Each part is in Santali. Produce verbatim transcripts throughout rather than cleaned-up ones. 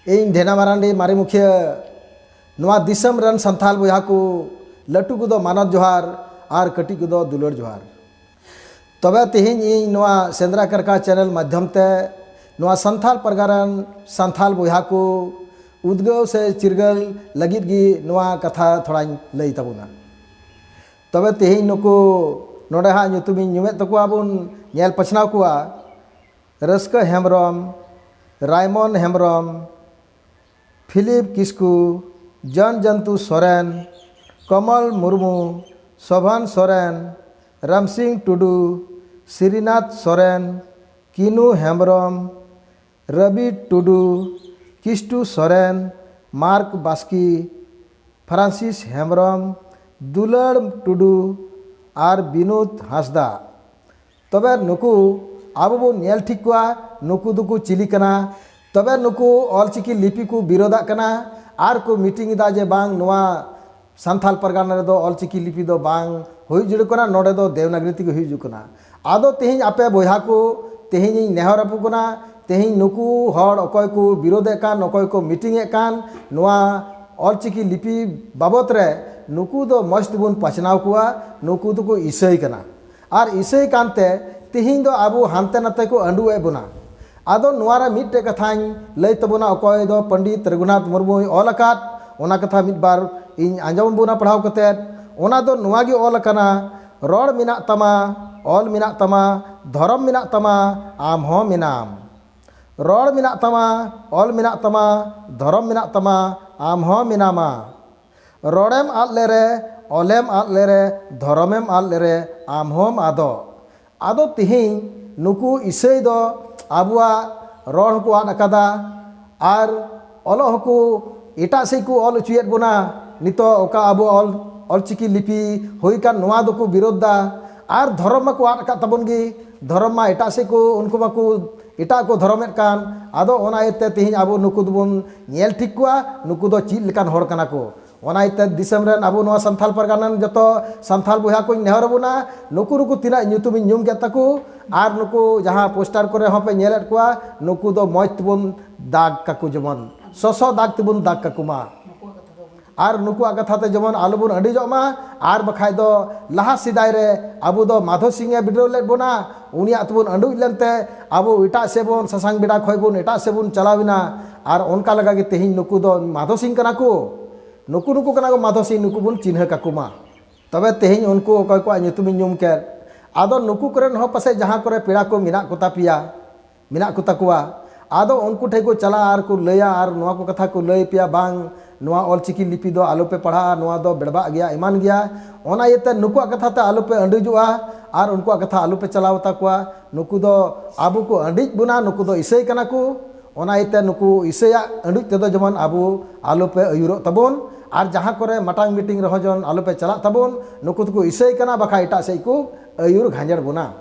ᱤᱧ ᱰᱷᱮᱱᱟ ᱢᱟᱨᱟᱱᱰᱤ, ᱢᱟᱨᱮ ᱢᱩᱠᱷᱤᱭᱟᱹ᱾ ᱱᱚᱣᱟ ᱫᱤᱥᱚᱢ ᱨᱮᱱ ᱥᱟᱱᱛᱟᱲ ᱵᱚᱭᱦᱟ ᱠᱚ, ᱞᱟᱹᱴᱩ ᱠᱚᱫᱚ ᱢᱟᱱᱚᱛ ᱡᱚᱦᱟᱨ ᱟᱨ ᱠᱟᱹᱴᱤᱡ ᱠᱚᱫᱚ ᱫᱩᱞᱟᱹᱲ ᱡᱚᱦᱟᱨ᱾ ᱛᱚᱵᱮ ᱛᱮᱦᱮᱧ ᱤᱧ ᱱᱚᱣᱟ ᱥᱮᱸᱫᱽᱨᱟ ᱠᱟᱨᱠᱟ ᱪᱮᱱᱮᱞ ᱢᱟᱫᱽᱫᱷᱚᱢ ᱛᱮ ᱱᱚᱣᱟ ᱥᱟᱱᱛᱟᱲ ᱯᱟᱨᱜᱟᱱᱟ ᱨᱮᱱ ᱥᱟᱱᱛᱟᱲ ᱵᱚᱭᱦᱟ ᱠᱚ ᱩᱫᱽᱜᱟᱹᱣ ᱥᱮ ᱪᱤᱨᱜᱟᱹᱞ ᱞᱟᱹᱜᱤᱫ ᱜᱮ ᱱᱚᱣᱟ ᱠᱟᱛᱷᱟ ᱛᱷᱚᱲᱟᱧ ᱞᱟᱹᱭ ᱛᱟᱵᱚᱱᱟ᱾ ᱛᱚᱵᱮ ᱛᱮᱦᱮᱧ ᱱᱩᱠᱩ ᱱᱚᱰᱮ ᱦᱟᱸᱜ ᱧᱩᱛᱩᱢᱤᱧ ᱧᱩᱢᱮᱫ ᱛᱟᱠᱚᱣᱟ, ᱵᱚᱱ ᱧᱮᱞ ᱯᱟᱥᱱᱟᱣ ᱠᱚᱣᱟ᱾ ᱨᱟᱹᱥᱠᱟᱹ ᱦᱮᱢᱵᱨᱚᱢ, ᱨᱟᱭᱢᱚᱱ ᱦᱮᱢᱵᱨᱚᱢ, ᱯᱷᱤᱞᱤᱯ ᱠᱤᱥᱠᱩ, ᱡᱚᱱ ᱡᱚᱱᱛᱩ ᱥᱚᱨᱮᱱ, ᱠᱚᱢᱚᱞ ᱢᱩᱨᱢᱩ, ᱥᱳᱵᱷᱟᱱ ᱥᱚᱨᱮᱱ, ᱨᱟᱢᱥᱤᱝ ᱴᱩᱰᱩ, ᱥᱨᱤᱱᱟᱛᱷ ᱥᱚᱨᱮᱱ, ᱠᱤᱱᱩ ᱦᱮᱢᱵᱨᱚᱢ, ᱨᱚᱵᱤ ᱴᱩᱰᱩ, ᱠᱤᱥᱴᱩ ᱥᱚᱨᱮᱱ, ᱢᱟᱨᱠ ᱵᱟᱥᱠᱮ, ᱯᱷᱨᱟᱱᱥᱤᱥ ᱦᱮᱢᱵᱨᱚᱢ, ᱫᱩᱞᱟᱹᱲ ᱴᱩᱰᱩ ᱟᱨ ᱵᱤᱱᱳᱫ ᱦᱟᱸᱥᱫᱟ᱾ ᱛᱚᱵᱮ ᱱᱩᱠᱩ ᱟᱵᱚ ᱵᱚᱱ ᱧᱮᱞ ᱴᱷᱤᱠ ᱠᱚᱣᱟ, ᱱᱩᱠᱩ ᱫᱚᱠᱚ ᱪᱤᱞᱤ ᱠᱟᱱᱟ? ᱛᱚᱵᱮ ᱱᱩᱠᱩ ᱚᱞᱪᱤᱠᱤ ᱞᱤᱯᱤ ᱠᱚ ᱵᱤᱨᱳᱫᱟᱜ ᱠᱟᱱᱟ ᱟᱨ ᱠᱚ ᱢᱤᱴᱤᱝ ᱮᱫᱟ ᱡᱮ ᱵᱟᱝ, ᱱᱚᱣᱟ ᱥᱟᱱᱛᱟᱲ ᱯᱟᱨᱜᱟᱱᱟ ᱨᱮᱫᱚ ᱚᱞᱪᱤᱠᱤ ᱞᱤᱯᱤ ᱫᱚ ᱵᱟᱝ ᱦᱩᱭ ᱡᱟᱹᱨᱩᱲ ᱠᱟᱱᱟ, ᱱᱚᱰᱮ ᱫᱚ ᱫᱮᱵᱽᱱᱟᱜᱚᱨᱤ ᱛᱮᱜᱮ ᱦᱩᱭ ᱡᱟᱹᱨᱩᱲ ᱠᱟᱱᱟ᱾ ᱟᱫᱚ ᱛᱮᱦᱮᱧ ᱟᱯᱮ ᱵᱚᱭᱦᱟ ᱠᱚ, ᱛᱮᱦᱮᱧ ᱤᱧ ᱱᱮᱦᱚᱨ ᱟᱯᱮ ᱠᱟᱱᱟ, ᱛᱮᱦᱮᱧ ᱱᱩᱠᱩ ᱦᱚᱲ ᱚᱠᱚᱭ ᱠᱚ ᱵᱤᱨᱳᱫᱮᱫ ᱠᱟᱱ, ᱚᱠᱚᱭ ᱠᱚ ᱢᱤᱴᱤᱝ ᱮᱫ ᱠᱟᱱ, ᱱᱚᱣᱟ ᱚᱞᱪᱤᱠᱤ ᱞᱤᱯᱤ ᱵᱟᱵᱚᱛ ᱨᱮ ᱱᱩᱠᱩ ᱫᱚ ᱢᱚᱡᱽ ᱛᱮᱵᱚᱱ ᱯᱟᱥᱱᱟᱣ ᱠᱚᱣᱟ, ᱱᱩᱠᱩ ᱫᱚᱠᱚ ᱤᱥᱟᱹᱭ ᱠᱟᱱᱟ᱾ ᱟᱨ ᱤᱥᱟᱹᱭ ᱠᱟᱱᱛᱮ ᱛᱮᱦᱮᱧ ᱫᱚ ᱟᱵᱚ ᱦᱟᱱᱛᱮ ᱱᱟᱛᱮ ᱠᱚ ᱟᱹᱰᱩ ᱮᱫ ᱵᱚᱱᱟ᱾ ᱟᱫᱚ ᱱᱚᱣᱟ ᱨᱮ ᱢᱤᱫᱴᱮᱡ ᱠᱟᱛᱷᱟᱧ ᱞᱟᱹᱭ ᱛᱟᱵᱚᱱᱟ, ᱚᱠᱚᱭ ᱫᱚ ᱯᱚᱱᱰᱤᱛ ᱨᱚᱜᱷᱩᱱᱟᱛᱷ ᱢᱩᱨᱢᱩᱭ ᱚᱞ ᱟᱠᱟᱫ, ᱚᱱᱟ ᱠᱟᱛᱷᱟ ᱢᱤᱫ ᱵᱟᱨ ᱤᱧ ᱟᱸᱡᱚᱢ ᱵᱚᱱᱟ ᱯᱟᱲᱦᱟᱣ ᱠᱟᱛᱮᱫ᱾ ᱚᱱᱟ ᱫᱚ ᱱᱚᱣᱟ ᱜᱮ ᱚᱞ ᱟᱠᱟᱱᱟ, ᱨᱚᱲ ᱢᱮᱱᱟᱜ ᱛᱟᱢᱟ, ᱚᱞ ᱢᱮᱱᱟᱜ ᱛᱟᱢᱟ, ᱫᱷᱚᱨᱚᱢ ᱢᱮᱱᱟᱜ ᱛᱟᱢᱟ, ᱟᱢ ᱦᱚᱸ ᱢᱮᱱᱟᱢ᱾ ᱨᱚᱲ ᱢᱮᱱᱟᱜ ᱛᱟᱢᱟ, ᱚᱞ ᱢᱮᱱᱟᱜ ᱛᱟᱢᱟ, ᱫᱷᱚᱨᱚᱢ ᱢᱮᱱᱟᱜ ᱛᱟᱢᱟ, ᱟᱢ ᱦᱚᱸ ᱢᱮᱱᱟᱢᱟ᱾ ᱨᱚᱲᱮᱢ ᱟᱫ ᱞᱮᱨᱮ, ᱚᱞᱮᱢ ᱟᱫ ᱞᱮᱨᱮ, ᱫᱷᱚᱨᱚᱢᱮᱢ ᱟᱫ ᱞᱮᱨᱮ, ᱟᱢ ᱦᱚᱸᱢ ᱟᱫᱚᱜ᱾ ᱟᱫᱚ ᱛᱮᱦᱮᱧ ᱱᱩᱠᱩ ᱤᱥᱟᱹᱭ ᱫᱚ ᱟᱵᱚᱣᱟᱜ ᱨᱚᱲ ᱦᱚᱸᱠᱚ ᱟᱫ ᱟᱠᱟᱫᱟ ᱟᱨ ᱚᱞᱚᱜ ᱦᱚᱸᱠᱚ ᱮᱴᱟᱜ ᱥᱮᱫ ᱠᱚ ᱚᱞ ᱦᱚᱪᱚᱭᱮᱫ ᱵᱚᱱᱟ᱾ ᱱᱤᱛᱚᱜ ᱚᱠᱟ ᱟᱵᱚ ᱚᱞ, ᱚᱞᱪᱤᱠᱤ ᱞᱤᱯᱤ ᱦᱩᱭ ᱠᱟᱱ, ᱱᱚᱣᱟ ᱫᱚᱠᱚ ᱵᱤᱨᱳᱫᱷ ᱫᱟ᱾ ᱟᱨ ᱫᱷᱚᱨᱚᱢ ᱢᱟᱠᱚ ᱟᱫ ᱟᱠᱟᱫ ᱛᱟᱵᱚᱱ ᱜᱮ, ᱫᱷᱚᱨᱚᱢ ᱢᱟ ᱮᱴᱟᱜ ᱥᱮᱫ ᱠᱚ, ᱩᱱᱠᱩ ᱢᱟᱠᱚ ᱮᱴᱟᱜ ᱠᱚ ᱫᱷᱚᱨᱚᱢᱮᱫ ᱠᱟᱱ᱾ ᱟᱫᱚ ᱚᱱᱟ ᱤᱭᱟᱹᱛᱮ ᱛᱮᱦᱮᱧ ᱟᱵᱚ ᱱᱩᱠᱩ ᱫᱚᱵᱚᱱ ᱧᱮᱞ ᱴᱷᱤᱠ ᱠᱚᱣᱟ, ᱱᱩᱠᱩ ᱫᱚ ᱪᱮᱫ ᱞᱮᱠᱟᱱ ᱦᱚᱲ ᱠᱟᱱᱟ ᱠᱚ᱾ ᱚᱱᱟ ᱤᱭᱟᱹᱛᱮ ᱫᱤᱥᱚᱢ ᱨᱮᱱ ᱟᱵᱚ ᱱᱚᱣᱟ ᱥᱟᱱᱛᱟᱞ ᱯᱟᱨᱜᱟᱱᱟ ᱨᱮᱱ ᱡᱚᱛᱚ ᱥᱟᱱᱛᱟᱞ ᱵᱚᱭᱦᱟ ᱠᱚᱧ ᱱᱮᱦᱚᱨ ᱟᱵᱚᱱᱟ, ᱱᱩᱠᱩ ᱱᱩᱠᱩ ᱛᱤᱱᱟᱹᱜ ᱧᱩᱛᱩᱢᱤᱧ ᱧᱩᱢ ᱠᱮᱫ ᱛᱟᱠᱚ ᱟᱨ ᱱᱩᱠᱩ ᱡᱟᱦᱟᱸ ᱯᱳᱥᱴᱟᱨ ᱠᱚᱨᱮ ᱦᱚᱸᱯᱮ ᱧᱮᱞᱮᱫ ᱠᱚᱣᱟ, ᱱᱩᱠᱩ ᱫᱚ ᱢᱚᱡᱽ ᱛᱮᱵᱚᱱ ᱫᱟᱜᱽ ᱠᱟᱠᱚ, ᱡᱮᱢᱚᱱ ᱥᱚᱥᱚ ᱫᱟᱜᱽ ᱛᱮᱵᱚᱱ ᱫᱟᱜᱽ ᱠᱟᱠᱚ ᱢᱟ᱾ ᱟᱨ ᱱᱩᱠᱩᱣᱟᱜ ᱠᱟᱛᱷᱟ ᱛᱮ ᱡᱮᱢᱚᱱ ᱟᱞᱚᱵᱚᱱ ᱟᱹᱰᱤᱡᱚᱜ ᱢᱟ᱾ ᱟᱨ ᱵᱟᱠᱷᱟᱡ ᱫᱚ ᱞᱟᱦᱟ ᱥᱮᱫᱟᱭ ᱨᱮ ᱟᱵᱚ ᱫᱚ ᱢᱟᱫᱷᱚ ᱥᱤᱝ ᱮ ᱵᱤᱰᱟᱹᱣ ᱞᱮᱫ ᱵᱚᱱᱟ, ᱩᱱᱤᱭᱟᱜ ᱛᱮᱵᱚᱱ ᱟᱹᱰᱩᱡ ᱞᱮᱱᱛᱮ ᱟᱵᱚ ᱮᱴᱟᱜ ᱥᱮᱫ ᱵᱚᱱ, ᱥᱟᱥᱟᱝ ᱵᱮᱰᱟ ᱠᱷᱚᱡ ᱵᱚᱱ ᱮᱴᱟᱜ ᱥᱮᱫ ᱵᱚᱱ ᱪᱟᱞᱟᱣ ᱮᱱᱟ᱾ ᱟᱨ ᱚᱱᱠᱟ ᱞᱮᱠᱟ ᱜᱮ ᱛᱮᱦᱮᱧ ᱱᱩᱠᱩ ᱫᱚ ᱢᱟᱫᱷᱚ ᱥᱤᱝ ᱠᱟᱱᱟ ᱠᱚ, ᱱᱩᱠᱩ ᱱᱩᱠᱩ ᱠᱟᱱᱟ ᱠᱚ ᱢᱟᱫᱷᱚ ᱥᱤᱝ, ᱱᱩᱠᱩ ᱵᱚᱱ ᱪᱤᱱᱦᱟᱹ ᱠᱟᱠᱚ ᱢᱟ᱾ ᱛᱚᱵᱮ ᱛᱮᱦᱮᱧ ᱩᱱᱠᱩ ᱚᱠᱚᱭ ᱠᱚᱣᱟᱜ ᱧᱩᱛᱩᱢᱤᱧ ᱧᱩᱢ ᱠᱮᱫ, ᱟᱫᱚ ᱱᱩᱠᱩ ᱠᱚᱨᱮᱱ ᱦᱚᱸ ᱯᱟᱥᱮᱡ ᱡᱟᱦᱟᱸ ᱠᱚᱨᱮ ᱯᱮᱲᱟ ᱠᱚ ᱢᱮᱱᱟᱜ ᱠᱚᱛᱟ ᱯᱮᱭᱟ, ᱢᱮᱱᱟᱜ ᱠᱚ ᱛᱟᱠᱚᱣᱟ, ᱟᱫᱚ ᱩᱱᱠᱩ ᱴᱷᱮᱱ ᱠᱚ ᱪᱟᱞᱟᱜᱼᱟ ᱟᱨ ᱠᱚ ᱞᱟᱹᱭᱟ ᱟᱨ ᱱᱚᱣᱟ ᱠᱚ ᱠᱟᱛᱷᱟ ᱠᱚ ᱞᱟᱹᱭ ᱯᱮᱭᱟ, ᱵᱟᱝ, ᱱᱚᱣᱟ ᱚᱞᱪᱤᱠᱤ ᱞᱤᱯᱤ ᱫᱚ ᱟᱞᱚᱯᱮ ᱯᱟᱲᱦᱟᱜᱼᱟ, ᱱᱚᱣᱟ ᱫᱚ ᱵᱮᱲᱵᱟᱜ ᱜᱮᱭᱟ, ᱮᱢᱟᱱ ᱜᱮᱭᱟ᱾ ᱚᱱᱟ ᱤᱭᱟᱹᱛᱮ ᱱᱩᱠᱩᱣᱟᱜ ᱠᱟᱛᱷᱟ ᱛᱮ ᱟᱞᱚᱯᱮ ᱟᱹᱰᱤᱡᱚᱜᱼᱟ ᱟᱨ ᱩᱱᱠᱩᱣᱟᱜ ᱠᱟᱛᱷᱟ ᱟᱞᱚᱯᱮ ᱪᱟᱞᱟᱣ ᱛᱟᱠᱚᱣᱟ᱾ ᱱᱩᱠᱩ ᱫᱚ ᱟᱵᱚ ᱠᱚ ᱟᱹᱰᱤᱡ ᱵᱚᱱᱟ, ᱱᱩᱠᱩ ᱫᱚ ᱤᱥᱟᱹᱭ ᱠᱟᱱᱟ ᱠᱚ᱾ ᱚᱱᱟ ᱤᱭᱟᱹᱛᱮ ᱱᱩᱠᱩ ᱤᱥᱟᱹᱭᱟᱜ ᱟᱹᱰᱤᱡ ᱛᱮᱫᱚ ᱡᱮᱢᱚᱱ ᱟᱵᱚ ᱟᱞᱚᱯᱮ ᱟᱹᱭᱩᱨᱚᱜ ᱛᱟᱵᱚᱱ᱾ ᱟᱨ ᱡᱟᱦᱟᱸ ᱠᱚᱨᱮ ᱢᱟᱴᱟᱝ ᱢᱤᱴᱤᱝ ᱨᱮᱦᱚᱸ ᱡᱮᱢᱚᱱ ᱟᱞᱚᱯᱮ ᱪᱟᱞᱟᱜ ᱛᱟᱵᱚᱱ, ᱱᱩᱠᱩ ᱫᱚᱠᱚ ᱤᱥᱟᱹᱭ ᱠᱟᱱᱟ, ᱵᱟᱠᱷᱟᱡ ᱮᱴᱟᱜ ᱥᱮᱫ ᱠᱚ ᱟᱹᱭᱩᱨ ᱜᱷᱟᱸᱡᱮᱲ ᱵᱚᱱᱟ᱾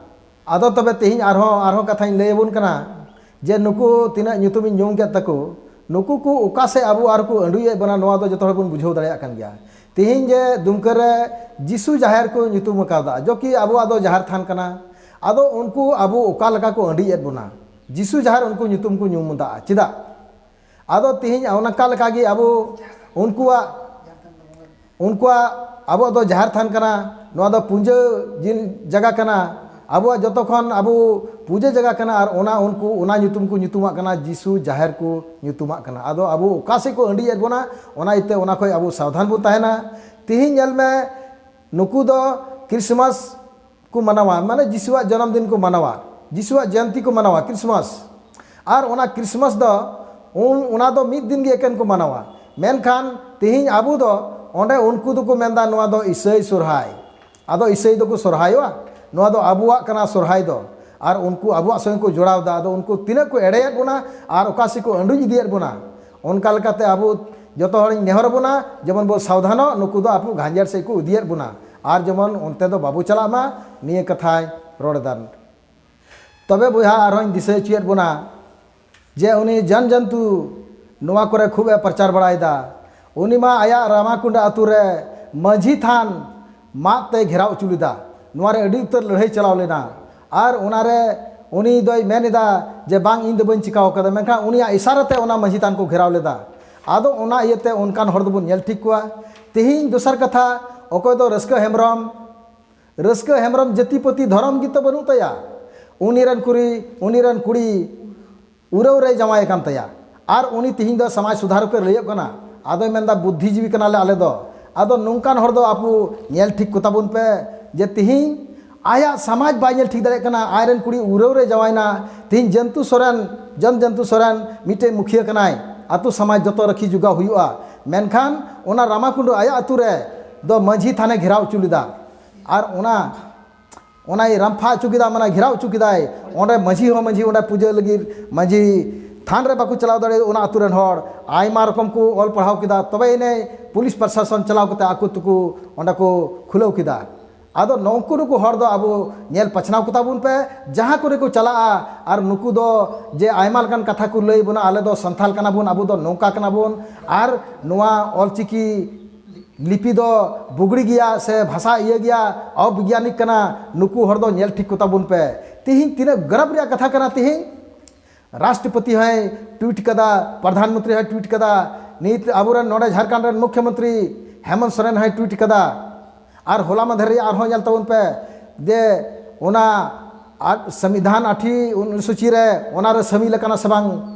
ᱟᱫᱚ ᱛᱚᱵᱮ ᱛᱮᱦᱮᱧ ᱟᱨᱦᱚᱸ, ᱟᱨᱦᱚᱸ ᱠᱟᱛᱷᱟᱧ ᱞᱟᱹᱭ ᱟᱵᱚᱱ ᱠᱟᱱᱟ ᱡᱮ ᱱᱩᱠᱩ ᱛᱤᱱᱟᱹᱜ ᱧᱩᱛᱩᱢᱤᱧ ᱧᱩᱢ ᱠᱮᱫ ᱛᱟᱠᱚ, ᱱᱩᱠᱩ ᱠᱚ ᱚᱠᱟ ᱥᱮᱫ ᱟᱵᱚ ᱟᱨ ᱠᱚ ᱟᱹᱰᱩᱭᱮᱫ ᱵᱚᱱᱟ, ᱱᱚᱣᱟ ᱫᱚ ᱡᱚᱛᱚ ᱦᱚᱲ ᱵᱚᱱ ᱵᱩᱡᱷᱟᱹᱣ ᱫᱟᱲᱮᱭᱟᱜ ᱠᱟᱱ ᱜᱮᱭᱟ᱾ ᱛᱮᱦᱮᱧ ᱡᱮ ᱫᱩᱢᱠᱟᱹ ᱨᱮ ᱡᱤᱥᱩ ᱡᱟᱦᱮᱨ ᱠᱚ ᱧᱩᱛᱩᱢ ᱟᱠᱟᱫᱟ, ᱡᱚ ᱠᱤ ᱟᱵᱚᱣᱟᱜ ᱫᱚ ᱡᱟᱦᱮᱨ ᱛᱷᱟᱱ ᱠᱟᱱᱟ, ᱟᱫᱚ ᱩᱱᱠᱩ ᱟᱵᱚ ᱚᱠᱟ ᱞᱮᱠᱟ ᱠᱚ ᱟᱹᱰᱤᱭᱮᱫ ᱵᱚᱱᱟ? ᱡᱤᱥᱩ ᱡᱟᱦᱮᱨ ᱩᱱᱠᱩ ᱧᱩᱛᱩᱢ ᱠᱚ ᱧᱩᱢ ᱮᱫᱟ, ᱪᱮᱫᱟᱜ? ᱟᱫᱚ ᱛᱮᱦᱮᱧ ᱚᱱᱠᱟ ᱞᱮᱠᱟ ᱜᱮ ᱟᱵᱚ ᱩᱱᱠᱩᱣᱟᱜ, ᱩᱱᱠᱩᱣᱟᱜ, ᱟᱵᱚᱣᱟᱜ ᱫᱚ ᱡᱟᱦᱮᱨ ᱛᱷᱟᱱ ᱠᱟᱱᱟ, ᱱᱚᱣᱟ ᱫᱚ ᱯᱩᱡᱟᱹ ᱡᱤᱱ ᱡᱟᱭᱜᱟ ᱠᱟᱱᱟ, ᱟᱵᱚᱣᱟᱜ ᱡᱚᱛᱚ ᱠᱷᱚᱱ ᱟᱵᱚ ᱯᱩᱡᱟᱹ ᱡᱟᱭᱜᱟ ᱠᱟᱱᱟ, ᱟᱨ ᱚᱱᱟ ᱩᱱᱠᱩ ᱚᱱᱟ ᱧᱩᱛᱩᱢ ᱠᱚ ᱧᱩᱛᱩᱢᱟᱜ ᱠᱟᱱᱟ, ᱡᱤᱥᱩ ᱡᱟᱦᱮᱨ ᱠᱚ ᱧᱩᱛᱩᱢᱟᱜ ᱠᱟᱱᱟ᱾ ᱟᱫᱚ ᱟᱵᱚ ᱚᱠᱟ ᱥᱮᱫ ᱠᱚ ᱟᱹᱰᱤᱭᱮᱫ ᱵᱚᱱᱟ, ᱚᱱᱟ ᱤᱭᱟᱹᱛᱮ ᱚᱱᱟ ᱠᱷᱚᱱ ᱟᱵᱚ ᱥᱟᱵᱫᱷᱟᱱ ᱵᱚᱱ ᱛᱟᱦᱮᱱᱟ᱾ ᱛᱮᱦᱮᱧ ᱧᱮᱞ ᱢᱮ, ᱱᱩᱠᱩ ᱫᱚ ᱠᱨᱤᱥᱢᱟᱥ ᱠᱚ ᱢᱟᱱᱟᱣᱟ, ᱢᱟᱱᱮ ᱡᱤᱥᱩᱣᱟᱜ ᱡᱚᱱᱚᱢ ᱫᱤᱱ ᱠᱚ ᱢᱟᱱᱟᱣᱟ, ᱡᱤᱥᱩᱣᱟᱜ ᱡᱚᱭᱚᱱᱛᱤ ᱠᱚ ᱢᱟᱱᱟᱣᱟ, ᱠᱨᱤᱥᱢᱟᱥ᱾ ᱟᱨ ᱚᱱᱟ ᱠᱨᱤᱥᱢᱟᱥ ᱫᱚ ᱩᱱ, ᱚᱱᱟ ᱫᱚ ᱢᱤᱫ ᱫᱤᱱ ᱜᱮ ᱮᱠᱮᱱ ᱠᱚ ᱢᱟᱱᱟᱣᱟ᱾ ᱢᱮᱱᱠᱷᱟᱱ ᱛᱮᱦᱮᱧ ᱟᱵᱚ ᱫᱚ ᱚᱸᱰᱮ ᱩᱱᱠᱩ ᱫᱚᱠᱚ ᱢᱮᱱᱫᱟ ᱱᱚᱣᱟ ᱫᱚ ᱤᱥᱟᱹᱭ ᱥᱚᱨᱦᱟᱭ᱾ ᱟᱫᱚ ᱤᱥᱟᱹᱭ ᱫᱚᱠᱚ ᱥᱚᱨᱦᱟᱭᱚᱜᱼᱟ? ᱱᱚᱣᱟ ᱫᱚ ᱟᱵᱚᱣᱟᱜ ᱠᱟᱱᱟ ᱥᱚᱨᱦᱟᱭ ᱫᱚ᱾ ᱟᱨ ᱩᱱᱠᱩ ᱟᱵᱚᱣᱟᱜ ᱥᱚᱸᱜᱮ ᱠᱚ ᱡᱚᱲᱟᱣ ᱫᱟ᱾ ᱟᱫᱚ ᱩᱱᱠᱩ ᱛᱤᱱᱟᱹᱜ ᱠᱚ ᱮᱲᱮᱭᱮᱫ ᱵᱚᱱᱟ ᱟᱨ ᱚᱠᱟ ᱥᱮᱫ ᱠᱚ ᱟᱹᱰᱩᱡ ᱤᱫᱤᱭᱮᱫ ᱵᱚᱱᱟ᱾ ᱚᱱᱠᱟ ᱞᱮᱠᱟᱛᱮ ᱟᱵᱚ ᱡᱚᱛᱚ ᱦᱚᱲᱤᱧ ᱱᱮᱦᱚᱨ ᱟᱵᱚᱱᱟ, ᱡᱮᱢᱚᱱ ᱵᱚ ᱥᱟᱵᱫᱷᱟᱱᱚᱜ, ᱱᱩᱠᱩ ᱫᱚ ᱟᱵᱚ ᱜᱷᱟᱸᱡᱮᱲ ᱥᱮᱫ ᱠᱚ ᱤᱫᱤᱭᱮᱫ ᱵᱚᱱᱟ᱾ ᱟᱨ ᱡᱮᱢᱚᱱ ᱚᱱᱛᱮ ᱫᱚ ᱵᱟᱵᱚ ᱪᱟᱞᱟᱜ ᱢᱟ, ᱱᱤᱭᱟᱹ ᱠᱟᱛᱷᱟᱭ ᱨᱚᱲ ᱮᱫᱟ᱾ ᱛᱚᱵᱮ ᱵᱚᱭᱦᱟ, ᱟᱨᱦᱚᱸᱧ ᱫᱤᱥᱟᱹ ᱦᱚᱪᱚᱭᱮᱫ ᱵᱚᱱᱟ ᱡᱮ ᱩᱱᱤ ᱡᱟᱱ ᱡᱟᱱᱛᱩ ᱱᱚᱣᱟ ᱠᱚᱨᱮ ᱠᱷᱩᱵ ᱮ ᱯᱨᱚᱪᱟᱨ ᱵᱟᱲᱟᱭᱮᱫᱟ᱾ ᱩᱱᱤ ᱢᱟ ᱟᱭᱟᱜ ᱨᱟᱢᱟᱠᱩᱱᱰᱟ ᱟᱛᱳ ᱨᱮ ᱢᱟᱹᱡᱷᱤ ᱛᱷᱟᱱ ᱢᱟᱜ ᱛᱮ ᱜᱷᱮᱨᱟᱣ ᱦᱚᱪᱚ ᱞᱮᱫᱟ᱾ ᱱᱚᱣᱟ ᱨᱮ ᱟᱹᱰᱤ ᱩᱛᱟᱹᱨ ᱞᱟᱹᱲᱦᱟᱹᱭ ᱪᱟᱞᱟᱣ ᱞᱮᱱᱟ᱾ ᱟᱨ ᱚᱱᱟ ᱨᱮ ᱩᱱᱤ ᱫᱚᱭ ᱢᱮᱱ ᱮᱫᱟ ᱡᱮ, "ᱵᱟᱝ, ᱤᱧ ᱫᱚ ᱵᱟᱹᱧ ᱪᱤᱠᱟᱹᱣ ᱠᱟᱫᱟ", ᱢᱮᱱᱠᱷᱟᱱ ᱩᱱᱤᱭᱟᱜ ᱤᱥᱟᱨᱟ ᱛᱮ ᱚᱱᱟ ᱢᱟᱹᱡᱷᱤ ᱛᱷᱟᱱ ᱠᱚ ᱜᱷᱮᱨᱟᱣ ᱞᱮᱫᱟ᱾ ᱟᱫᱚ ᱚᱱᱟ ᱤᱭᱟᱹᱛᱮ ᱚᱱᱠᱟᱱ ᱦᱚᱲ ᱫᱚᱵᱚᱱ ᱧᱮᱞ ᱴᱷᱤᱠ ᱠᱚᱣᱟ᱾ ᱛᱮᱦᱮᱧ ᱫᱚᱥᱟᱨ ᱠᱟᱛᱷᱟ, ᱚᱠᱚᱭ ᱫᱚ ᱨᱟᱹᱥᱠᱟᱹ ᱦᱮᱢᱵᱨᱚᱢ, ᱨᱟᱹᱥᱠᱟᱹ ᱦᱮᱢᱵᱨᱚᱢ ᱡᱟᱹᱛᱤ ᱯᱟᱹᱛᱤ ᱫᱷᱚᱨᱚᱢ ᱜᱮᱛᱚ ᱵᱟᱹᱱᱩᱜ ᱛᱟᱭᱟ᱾ ᱩᱱᱤ ᱨᱮᱱ ᱠᱩᱲᱤ, ᱩᱱᱤ ᱨᱮᱱ ᱠᱩᱲᱤ ᱩᱨᱟᱹᱣ ᱨᱮᱭ ᱡᱟᱶᱟᱭ ᱟᱠᱟᱱ ᱛᱟᱭᱟ᱾ ᱟᱨ ᱩᱱᱤ ᱛᱤᱦᱤᱧ ᱫᱚ ᱥᱚᱢᱟᱡᱽ ᱥᱩᱫᱷᱟᱨᱚᱠ ᱮ ᱞᱟᱹᱭᱚᱜ ᱠᱟᱱᱟ᱾ ᱟᱫᱚᱭ ᱢᱮᱱᱫᱟ, "ᱵᱩᱫᱽᱫᱷᱤᱡᱤᱵᱤ ᱠᱟᱱᱟᱞᱮ ᱟᱞᱮ ᱫᱚ᱾" ᱟᱫᱚ ᱱᱚᱝᱠᱟᱱ ᱦᱚᱲ ᱫᱚ ᱟᱵᱚ ᱧᱮᱞ ᱴᱷᱤᱠ ᱠᱚᱛᱟ ᱵᱚᱱ ᱯᱮ, ᱡᱮ ᱛᱤᱦᱤᱧ ᱟᱭᱟᱜ ᱥᱚᱢᱟᱡᱽ ᱵᱟᱭ ᱧᱮᱞ ᱴᱷᱤᱠ ᱫᱟᱲᱮᱭᱟᱜ ᱠᱟᱱᱟ, ᱟᱡ ᱨᱮᱱ ᱠᱩᱲᱤ ᱩᱨᱟᱹᱣ ᱨᱮ ᱡᱟᱶᱟᱭᱱᱟ᱾ ᱛᱤᱦᱤᱧ ᱡᱚᱱᱛᱩ ᱥᱚᱨᱮᱱ, ᱡᱚᱱ ᱡᱚᱱᱛᱩ ᱥᱚᱨᱮᱱ ᱢᱤᱫᱴᱮᱡ ᱢᱩᱠᱷᱤᱭᱟᱹ ᱠᱟᱱᱟᱭ, ᱟᱛᱳ ᱥᱚᱢᱟᱡᱽ ᱡᱚᱛᱚ ᱨᱟᱹᱠᱷᱤ ᱡᱚᱜᱟᱣ ᱦᱩᱭᱩᱜᱼᱟ᱾ ᱢᱮᱱᱠᱷᱟᱱ ᱚᱱᱟ ᱨᱟᱢᱟᱠᱩᱸᱰᱩ ᱟᱭᱟᱜ ᱟᱛᱳ ᱨᱮ ᱫᱚ ᱢᱟᱹᱡᱷᱤ ᱛᱷᱟᱱᱮ ᱜᱷᱮᱨᱟᱣ ᱦᱚᱪᱚ ᱞᱮᱫᱟ᱾ ᱟᱨ ᱚᱱᱟ ᱚᱱᱟᱭ ᱨᱟᱢᱯᱷᱟ ᱦᱚᱪᱚ ᱠᱮᱫᱟ, ᱢᱟᱱᱮ ᱜᱷᱮᱨᱟᱣ ᱦᱚᱪᱚ ᱠᱮᱫᱟᱭ᱾ ᱚᱸᱰᱮ ᱢᱟᱹᱡᱷᱤ ᱦᱚᱸ ᱢᱟᱹᱡᱷᱤ ᱚᱸᱰᱮ ᱯᱩᱡᱟᱹ ᱞᱟᱹᱜᱤᱫ ᱢᱟᱹᱡᱷᱤ ᱛᱷᱟᱱ ᱨᱮ ᱵᱟᱠᱚ ᱪᱟᱞᱟᱣ ᱫᱟᱲᱮᱭᱟᱫᱟ᱾ ᱚᱱᱟ ᱟᱹᱛᱩ ᱨᱮᱱ ᱦᱚᱲ ᱟᱭᱢᱟ ᱨᱚᱠᱚᱢ ᱠᱚ ᱚᱞ ᱯᱟᱲᱦᱟᱣ ᱠᱮᱫᱟ, ᱛᱚᱵᱮ ᱤᱱᱟᱹ ᱯᱩᱞᱤᱥ ᱯᱨᱚᱥᱟᱥᱚᱱ ᱪᱟᱞᱟᱣ ᱠᱟᱛᱮ ᱟᱠᱚ ᱛᱮᱠᱚ ᱚᱸᱰᱮ ᱠᱚ ᱠᱷᱩᱞᱟᱹᱣ ᱠᱮᱫᱟ᱾ ᱟᱫᱚ ᱱᱩᱠᱩ ᱱᱩᱠᱩ ᱦᱚᱲ ᱫᱚ ᱟᱵᱚ ᱧᱮᱞ ᱯᱟᱪᱷᱱᱟᱣ ᱠᱚᱛᱟ ᱵᱚᱱ ᱯᱮ, ᱡᱟᱦᱟᱸ ᱠᱚᱨᱮ ᱠᱚ ᱪᱟᱞᱟᱜᱼᱟ᱾ ᱟᱨ ᱱᱩᱠᱩ ᱫᱚ ᱡᱮ ᱟᱭᱢᱟ ᱞᱮᱠᱟᱱ ᱠᱟᱛᱷᱟ ᱠᱚ ᱞᱟᱹᱭ ᱵᱚᱱᱟ, "ᱟᱞᱮ ᱫᱚ ᱥᱟᱱᱛᱟᱞ ᱠᱟᱱᱟ ᱵᱚᱱ, ᱟᱵᱚ ᱫᱚ ᱱᱚᱝᱠᱟ ᱠᱟᱱᱟ ᱵᱚᱱ", ᱟᱨ ᱱᱚᱣᱟ ᱚᱞᱪᱤᱠᱤ ᱞᱤᱯᱤ ᱫᱚ ᱵᱩᱜᱲᱤ ᱜᱮᱭᱟ ᱥᱮ ᱵᱷᱟᱥᱟ ᱤᱭᱟᱹ ᱜᱮᱭᱟ, ᱚᱵᱤᱜᱽᱭᱟᱱᱤᱠ ᱠᱟᱱᱟ, ᱱᱩᱠᱩ ᱦᱚᱲ ᱫᱚ ᱧᱮᱞ ᱴᱷᱤᱠ ᱠᱚᱛᱟ ᱵᱚᱱ ᱯᱮ᱾ ᱛᱤᱦᱤᱧ ᱛᱤᱱᱟᱹᱜ ᱜᱚᱨᱚᱵᱽ ᱨᱮᱭᱟᱜ ᱠᱟᱛᱷᱟ ᱠᱟᱱᱟ, ᱛᱤᱦᱤᱧ ᱨᱟᱥᱴᱨᱚᱯᱚᱛᱤ ᱦᱚᱸᱭ ᱴᱩᱭᱤᱴ ᱠᱟᱫᱟ, ᱯᱨᱚᱫᱷᱟᱱ ᱢᱚᱱᱛᱨᱤ ᱦᱚᱸᱭ ᱴᱩᱭᱤᱴ ᱠᱟᱫᱟ, ᱱᱤᱛ ᱟᱵᱚᱨᱮᱱ ᱱᱚᱰᱮ ᱡᱷᱟᱲᱠᱷᱚᱸᱰ ᱨᱮᱱ ᱢᱩᱠᱷᱭᱚᱢᱚᱱᱛᱨᱤ ᱦᱮᱢᱚᱱᱛ ᱥᱚᱨᱮᱱ ᱦᱚᱸᱭ ᱴᱩᱭᱤᱴ ᱠᱟᱫᱟ᱾ ᱟᱨ ᱦᱚᱞᱟ ᱢᱟᱫᱷᱮᱨ ᱨᱮᱭᱟᱜ ᱟᱨᱦᱚᱸ ᱧᱮᱞ ᱛᱟᱵᱚᱱ ᱯᱮ ᱡᱮ ᱚᱱᱟ ᱟᱨ ᱥᱚᱝᱵᱤᱫᱷᱟᱱ ᱟᱴᱷᱤ ᱚᱱᱩᱥᱩᱪᱤ ᱨᱮ ᱚᱱᱟ ᱨᱮ ᱥᱟᱹᱢᱤᱞ ᱟᱠᱟᱱᱟ ᱥᱮ ᱵᱟᱝ,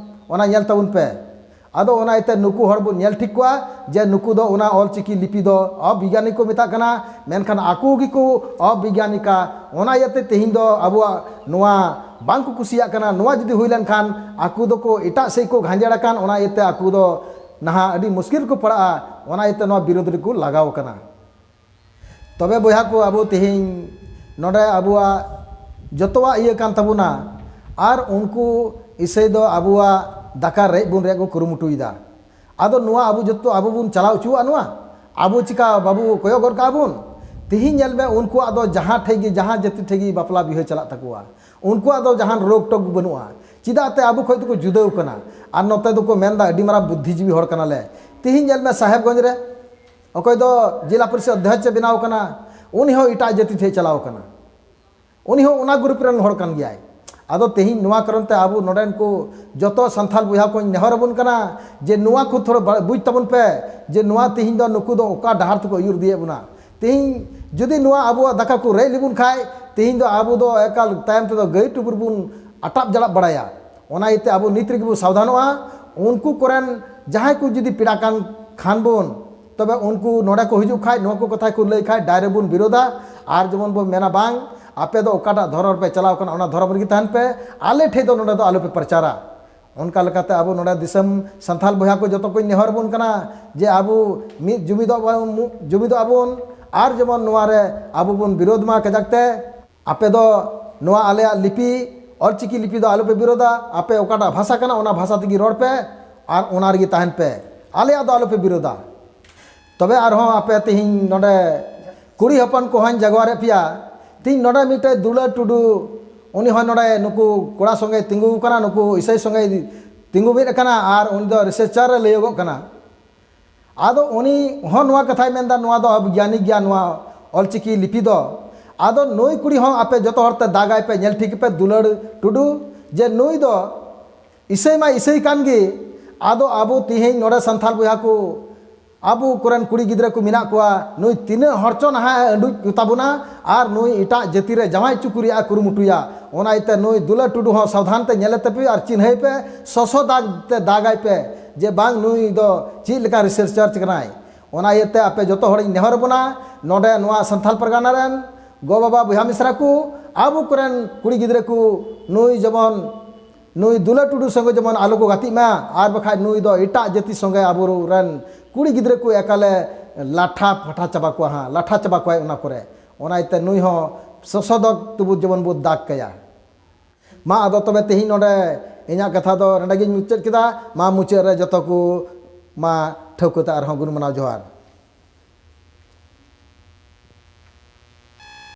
ᱚᱱᱟ ᱧᱮᱞ ᱛᱟᱵᱚᱱ ᱯᱮ᱾ ᱟᱫᱚ ᱚᱱᱟ ᱤᱭᱟᱹᱛᱮ ᱱᱩᱠᱩ ᱦᱚᱲ ᱵᱚᱱ ᱧᱮᱞ ᱴᱷᱤᱠ ᱠᱚᱣᱟ ᱡᱮ ᱱᱩᱠᱩ ᱫᱚ ᱚᱱᱟ ᱚᱞᱪᱤᱠᱤ ᱞᱤᱯᱤ ᱫᱚ ᱚᱵᱤᱜᱽᱭᱟᱱᱤᱠ ᱠᱚ ᱢᱮᱛᱟᱜ ᱠᱟᱱᱟ, ᱢᱮᱱᱠᱷᱟᱱ ᱟᱠᱚ ᱜᱮᱠᱚ ᱚᱵᱤᱜᱽᱭᱟᱱᱤᱠᱟ᱾ ᱚᱱᱟ ᱤᱭᱟᱹᱛᱮ ᱛᱮᱦᱮᱧ ᱫᱚ ᱟᱵᱚᱣᱟᱜ ᱱᱚᱣᱟ ᱵᱟᱝ ᱠᱚ ᱠᱩᱥᱤᱭᱟᱜ ᱠᱟᱱᱟ᱾ ᱱᱚᱣᱟ ᱡᱩᱫᱤ ᱦᱩᱭ ᱞᱮᱱᱠᱷᱟᱱ ᱟᱠᱚ ᱫᱚᱠᱚ ᱮᱴᱟᱜ ᱥᱮᱫ ᱠᱚ ᱜᱷᱟᱸᱡᱮᱲ ᱟᱠᱟᱱ, ᱚᱱᱟ ᱤᱭᱟᱹᱛᱮ ᱟᱠᱚ ᱫᱚ ᱱᱟᱦᱟᱜ ᱟᱹᱰᱤ ᱢᱩᱥᱠᱤᱞ ᱨᱮᱠᱚ ᱯᱟᱲᱟᱜᱼᱟ᱾ ᱚᱱᱟ ᱤᱭᱟᱹᱛᱮ ᱱᱚᱣᱟ ᱵᱤᱨᱳᱫᱷ ᱨᱮᱠᱚ ᱞᱟᱜᱟᱣ ᱟᱠᱟᱱᱟ᱾ ᱛᱚᱵᱮ ᱵᱚᱭᱦᱟ ᱠᱚ, ᱟᱵᱚ ᱛᱮᱦᱮᱧ ᱱᱚᱰᱮ ᱟᱵᱚᱣᱟᱜ ᱡᱚᱛᱚᱣᱟᱜ ᱤᱭᱟᱹ ᱠᱟᱱ ᱛᱟᱵᱚᱱᱟ, ᱟᱨ ᱩᱱᱠᱩ ᱤᱥᱟᱹᱭ ᱫᱚ ᱟᱵᱚᱣᱟᱜ ᱫᱟᱠᱟ ᱨᱮᱡ ᱵᱚᱱ ᱨᱮᱡ ᱠᱚ ᱠᱩᱨᱩᱢᱩᱴᱩᱭᱮᱫᱟ᱾ ᱟᱫᱚ ᱱᱚᱣᱟ ᱟᱵᱚ ᱡᱚᱛᱚ ᱟᱵᱚ ᱵᱚᱱ ᱪᱟᱞᱟᱣ ᱦᱚᱪᱚᱣᱟᱜ ᱱᱚᱣᱟ? ᱟᱵᱚ ᱪᱤᱠᱟ ᱵᱟᱵᱚ ᱠᱚᱭᱚᱜ ᱜᱚᱫ ᱠᱟᱜᱼᱟ ᱵᱚᱱ? ᱛᱮᱦᱮᱧ ᱧᱮᱞ ᱢᱮ, ᱩᱱᱠᱩᱣᱟᱜ ᱫᱚ ᱡᱟᱦᱟᱸ ᱴᱷᱮᱡ ᱜᱮ, ᱡᱟᱦᱟᱸ ᱡᱟᱹᱛᱤ ᱴᱷᱮᱡ ᱜᱮ ᱵᱟᱯᱞᱟ ᱵᱤᱦᱟᱹ ᱪᱟᱞᱟᱜ ᱛᱟᱠᱚᱣᱟ, ᱩᱱᱠᱩᱣᱟᱜ ᱫᱚ ᱡᱟᱦᱟᱱ ᱨᱳᱠ ᱴᱳᱠ ᱵᱟᱹᱱᱩᱜᱼᱟ᱾ ᱪᱮᱫᱟᱜ ᱛᱮ ᱟᱵᱚ ᱠᱷᱚᱡ ᱫᱚᱠᱚ ᱡᱩᱫᱟᱹᱣ ᱠᱟᱱᱟ᱾ ᱟᱨ ᱱᱚᱛᱮ ᱫᱚᱠᱚ ᱢᱮᱱᱫᱟ, "ᱟᱹᱰᱤ ᱢᱟᱨᱟᱝ ᱵᱩᱫᱽᱫᱷᱤᱡᱤᱵᱤ ᱦᱚᱲ ᱠᱟᱱᱟᱞᱮ, ᱛᱤᱦᱤᱧ ᱧᱮᱞ ᱢᱮ ᱥᱟᱦᱮᱵᱽᱜᱚᱸᱡᱽ ᱨᱮ ᱚᱠᱚᱭ ᱫᱚ ᱡᱮᱞᱟ ᱯᱚᱨᱤᱥᱚᱫ ᱚᱫᱽᱫᱷᱭᱚᱠᱷ ᱮ ᱵᱮᱱᱟᱣ ᱠᱟᱱᱟ, ᱩᱱᱤ ᱦᱚᱸ ᱮᱴᱟᱜ ᱡᱟᱹᱛᱤ ᱴᱷᱮᱱ ᱪᱟᱞᱟᱣ ᱠᱟᱱᱟ, ᱩᱱᱤ ᱦᱚᱸ ᱚᱱᱟ ᱜᱨᱩᱯ ᱨᱮᱱ ᱦᱚᱲ ᱠᱟᱱ ᱜᱮᱭᱟᱭ᱾ ᱟᱫᱚ ᱛᱮᱦᱮᱧ ᱱᱚᱣᱟ ᱠᱟᱨᱚᱱ ᱛᱮ ᱟᱵᱚ ᱱᱚᱰᱮᱱ ᱠᱚ ᱡᱚᱛᱚ ᱥᱟᱱᱛᱟᱲ ᱵᱚᱭᱦᱟ ᱠᱚᱧ ᱱᱮᱦᱚᱨ ᱟᱵᱚᱱ ᱠᱟᱱᱟ ᱡᱮ ᱱᱚᱣᱟ ᱠᱚ ᱛᱷᱚᱲᱟ ᱵᱟ- ᱵᱩᱡᱽ ᱛᱟᱵᱚᱱ ᱯᱮ ᱡᱮ ᱱᱚᱣᱟ ᱛᱮᱦᱮᱧ ᱫᱚ ᱱᱩᱠᱩ ᱫᱚ ᱚᱠᱟ ᱰᱟᱦᱟᱨ ᱛᱮᱠᱚ ᱟᱹᱭᱩᱨ ᱤᱫᱤᱭᱮᱫ ᱵᱚᱱᱟ᱾ ᱛᱮᱦᱮᱧ ᱡᱩᱫᱤ ᱱᱚᱣᱟ ᱟᱵᱚᱣᱟᱜ ᱫᱟᱠᱟ ᱠᱚ ᱨᱮᱡ ᱞᱮᱵᱚᱱ ᱠᱷᱟᱡ, ᱛᱮᱦᱮᱧ ᱫᱚ ᱟᱵᱚ ᱫᱚ ᱮᱠᱟᱞ ᱛᱟᱭᱚᱢ ᱛᱮᱫᱚ ᱜᱟᱹᱭ ᱴᱩᱵᱩᱨ ᱵᱚᱱ ᱟᱴᱟᱯ ᱡᱟᱲᱟᱯ ᱵᱟᱲᱟᱭᱟ᱾ ᱚᱱᱟ ᱤᱭᱟᱹᱛᱮ ᱟᱵᱚ ᱱᱤᱛ ᱨᱮᱜᱮ ᱵᱚᱱ ᱥᱟᱵᱫᱷᱟᱱᱚᱜᱼᱟ᱾ ᱩᱱᱠᱩ ᱠᱚᱨᱮᱱ ᱡᱟᱦᱟᱸᱭ ᱠᱚ ᱡᱩᱫᱤ ᱯᱮᱲᱟ ᱠᱟᱱ ᱠᱷᱟᱱ ᱵᱚᱱ, ᱛᱚᱵᱮ ᱩᱱᱠᱩ ᱱᱚᱰᱮ ᱠᱚ ᱦᱤᱡᱩᱜ ᱠᱷᱟᱡ, ᱱᱚᱣᱟ ᱠᱚ ᱠᱟᱛᱷᱟ ᱠᱚ ᱞᱟᱹᱭ ᱠᱷᱟᱡ, direct ᱵᱚᱱ ᱵᱤᱨᱳᱫᱟ᱾ ᱟᱨ ᱡᱮᱢᱚᱱ ᱵᱚᱱ ᱢᱮᱱᱟ, ᱵᱟᱝ, ᱟᱯᱮ ᱫᱚ ᱚᱠᱟᱴᱟᱜ ᱫᱷᱚᱨᱚᱢ ᱨᱮᱯᱮ ᱪᱟᱞᱟᱣ ᱠᱟᱱᱟ, ᱚᱱᱟ ᱫᱷᱚᱨᱚᱢ ᱨᱮᱜᱮ ᱛᱟᱦᱮᱱ ᱯᱮ, ᱟᱞᱮ ᱴᱷᱮᱡ ᱫᱚ ᱱᱚᱰᱮ ᱫᱚ ᱟᱞᱚᱯᱮ ᱯᱨᱚᱪᱟᱨᱟ᱾ ᱚᱱᱠᱟ ᱞᱮᱠᱟᱛᱮ ᱟᱵᱚ ᱱᱚᱰᱮ ᱫᱤᱥᱚᱢ ᱥᱟᱱᱛᱟᱲ ᱵᱚᱭᱦᱟ ᱠᱚ ᱡᱚᱛᱚ ᱠᱚᱧ ᱱᱮᱦᱚᱨ ᱟᱵᱚᱱ ᱠᱟᱱᱟ ᱡᱮ ᱟᱵᱚ ᱢᱤᱫ ᱡᱩᱢᱤᱫᱚᱜ ᱵᱚᱱ, ᱡᱩᱢᱤᱫᱚᱜ ᱟᱵᱚᱱ, ᱟᱨ ᱡᱮᱢᱚᱱ ᱱᱚᱣᱟ ᱨᱮ ᱟᱵᱚ ᱵᱚᱱ ᱵᱤᱨᱳᱫᱷ ᱢᱟ ᱠᱟᱡᱟᱠ ᱛᱮ᱾ ᱟᱯᱮ ᱫᱚ ᱱᱚᱣᱟ ᱟᱞᱮᱭᱟᱜ ᱞᱤᱯᱤ, ᱚᱞᱪᱤᱠᱤ ᱞᱤᱯᱤ ᱫᱚ ᱟᱞᱚᱯᱮ ᱵᱤᱨᱳᱫᱟ᱾ ᱟᱯᱮ ᱚᱠᱟᱴᱟᱜ ᱵᱷᱟᱥᱟ ᱠᱟᱱᱟ, ᱚᱱᱟ ᱵᱷᱟᱥᱟ ᱛᱮᱜᱮ ᱨᱚᱲ ᱯᱮ ᱟᱨ ᱚᱱᱟ ᱨᱮᱜᱮ ᱛᱟᱦᱮᱱ ᱯᱮ᱾ ᱟᱞᱮᱭᱟᱜ ᱫᱚ ᱟᱞᱚᱯᱮ ᱵᱤᱨᱳᱫᱟ᱾ ᱛᱚᱵᱮ ᱟᱨᱦᱚᱸ ᱟᱯᱮ ᱛᱮᱦᱮᱧ ᱱᱚᱰᱮ ᱠᱩᱲᱤ ᱦᱚᱯᱚᱱ ᱠᱚᱦᱚᱸᱧ ᱡᱟᱜᱣᱟᱨᱮᱫ ᱯᱮᱭᱟ᱾ ᱛᱮᱦᱮᱧ ᱱᱚᱰᱮ ᱢᱤᱫᱴᱮᱡ ᱫᱩᱞᱟᱹᱲ ᱴᱩᱰᱩ, ᱩᱱᱤ ᱦᱚᱸ ᱱᱚᱰᱮ ᱱᱩᱠᱩ ᱠᱚᱲᱟ ᱥᱚᱸᱜᱮ ᱛᱤᱸᱜᱩ ᱟᱠᱟᱱᱟ, ᱱᱩᱠᱩ ᱤᱥᱟᱹᱭ ᱥᱚᱸᱜᱮ ᱛᱤᱸᱜᱩ ᱢᱤᱫ ᱟᱠᱟᱱᱟ ᱟᱨ ᱩᱱᱤ ᱫᱚ ᱨᱤᱥᱟᱨᱪᱟᱨ ᱮ ᱞᱟᱹᱭᱚᱜᱚᱜ ᱠᱟᱱᱟ᱾ ᱟᱫᱚ ᱩᱱᱤ ᱦᱚᱸ ᱱᱚᱣᱟ ᱠᱟᱛᱷᱟᱭ ᱢᱮᱱᱫᱟ, ᱱᱚᱣᱟ ᱫᱚ ᱟᱵᱚ ᱜᱮᱭᱟᱱᱤ ᱜᱮᱭᱟ, ᱱᱚᱣᱟ ᱚᱞᱪᱤᱠᱤ ᱞᱤᱯᱤ ᱫᱚ᱾ ᱟᱫᱚ ᱱᱩᱭ ᱠᱩᱲᱤ ᱦᱚᱸ ᱟᱯᱮ ᱡᱚᱛᱚ ᱦᱚᱲ ᱛᱮ ᱫᱟᱜᱟᱭ ᱯᱮ, ᱧᱮᱞ ᱴᱷᱤᱠ ᱯᱮ ᱫᱩᱞᱟᱹᱲ ᱴᱩᱰᱩ, ᱡᱮ ᱱᱩᱭ ᱫᱚ ᱤᱥᱟᱹᱭ ᱢᱟ ᱤᱥᱟᱹᱭ ᱠᱟᱱ ᱜᱮ᱾ ᱟᱫᱚ ᱟᱵᱚ ᱛᱮᱦᱮᱧ ᱱᱚᱰᱮ ᱥᱟᱱᱛᱟᱲ ᱵᱚᱭᱦᱟ ᱠᱚ, ᱟᱵᱚ ᱠᱚᱨᱮᱱ ᱠᱩᱲᱤ ᱜᱤᱫᱽᱨᱟᱹ ᱠᱚ ᱢᱮᱱᱟᱜ ᱠᱚᱣᱟ, ᱱᱩᱭ ᱛᱤᱱᱟᱹᱜ ᱦᱚᱲ ᱪᱚ ᱱᱟᱦᱟᱜ ᱮ ᱟᱹᱰᱩᱡ ᱠᱚᱛᱟ ᱵᱚᱱᱟ ᱟᱨ ᱱᱩᱭ ᱮᱴᱟᱜ ᱡᱟᱹᱛᱤ ᱨᱮ ᱡᱟᱶᱟᱭ ᱦᱚᱪᱚ ᱠᱚ ᱨᱮᱭᱟᱜ ᱮ ᱠᱩᱨᱩᱢᱩᱴᱩᱭᱟ᱾ ᱚᱱᱟ ᱤᱭᱟᱹᱛᱮ ᱱᱩᱭ ᱫᱩᱞᱟᱹᱲ ᱴᱩᱰᱩ ᱦᱚᱸ ᱥᱟᱵᱫᱷᱟᱱ ᱛᱮ ᱧᱮᱞᱮ ᱛᱟᱯᱮ ᱟᱨ ᱪᱤᱱᱦᱟᱹᱭ ᱯᱮ, ᱥᱚᱥᱚ ᱫᱟᱜᱽ ᱛᱮ ᱫᱟᱜᱟᱭ ᱯᱮ ᱡᱮ ᱵᱟᱝ ᱱᱩᱭ ᱫᱚ ᱪᱮᱫ ᱞᱮᱠᱟ ᱨᱤᱥᱟᱨᱪᱟᱨ ᱠᱟᱱᱟᱭ᱾ ᱚᱱᱟ ᱤᱭᱟᱹᱛᱮ ᱟᱯᱮ ᱡᱚᱛᱚ ᱦᱚᱲᱤᱧ ᱱᱮᱦᱚᱨ ᱟᱵᱚᱱᱟ, ᱱᱚᱰᱮ ᱱᱚᱣᱟ ᱥᱟᱱᱛᱷᱟᱞ ᱯᱟᱨᱜᱟᱱᱟ ᱨᱮᱱ ᱜᱚ ᱵᱟᱵᱟ ᱵᱚᱭᱦᱟ ᱢᱤᱥᱨᱟ ᱠᱚ, ᱟᱵᱚ ᱠᱚᱨᱮᱱ ᱠᱩᱲᱤ ᱜᱤᱫᱽᱨᱟᱹ ᱠᱚ, ᱱᱩᱭ ᱡᱮᱢᱚᱱ, ᱱᱩᱭ ᱫᱩᱞᱟᱹᱲ ᱴᱩᱰᱩ ᱥᱚᱸᱜᱮ ᱡᱮᱢᱚᱱ ᱟᱞᱚ ᱠᱚ ᱜᱟᱛᱮᱜ ᱢᱟ, ᱟᱨ ᱵᱟᱠᱷᱟᱡ ᱱᱩᱭ ᱫᱚ ᱮᱴᱟᱜ ᱡᱟᱹᱛᱤ ᱥᱚᱸᱜᱮ ᱟᱵᱚᱨᱮᱱ ᱠᱩᱲᱤ ᱜᱤᱫᱽᱨᱟᱹ ᱠᱚ ᱮᱠᱟᱞᱮ ᱞᱟᱴᱷᱟ ᱯᱟᱴᱷᱟ ᱪᱟᱵᱟ ᱠᱚᱣᱟ ᱦᱟᱸᱜ, ᱞᱟᱴᱷᱟ ᱪᱟᱵᱟ ᱠᱚᱣᱟᱭ ᱚᱱᱟ ᱠᱚᱨᱮ᱾ ᱚᱱᱟ ᱤᱭᱟᱹᱛᱮ ᱱᱩᱭ ᱦᱚᱸ ᱥᱚᱥᱚᱫᱚᱜ ᱛᱩᱵᱩ ᱡᱮᱢᱚᱱ ᱵᱚ ᱫᱟᱜᱽ ᱠᱟᱭᱟ᱾ ᱢᱟ ᱟᱫᱚ ᱛᱚᱵᱮ ᱛᱮᱦᱮᱧ ᱱᱚᱰᱮ ᱤᱧᱟᱹᱜ ᱠᱟᱛᱷᱟ ᱫᱚ ᱱᱚᱰᱮ ᱜᱤᱧ ᱢᱩᱪᱟᱹᱫ ᱠᱮᱫᱟ᱾ ᱢᱟ ᱢᱩᱪᱟᱹᱫ ᱨᱮ ᱡᱚᱛᱚ ᱠᱚ ᱢᱟ ᱴᱷᱟᱹᱣᱠᱟᱹ ᱛᱮ ᱟᱨᱦᱚᱸ ᱜᱩᱱ ᱢᱟᱱᱟᱣ ᱡᱚᱦᱟᱨ᱾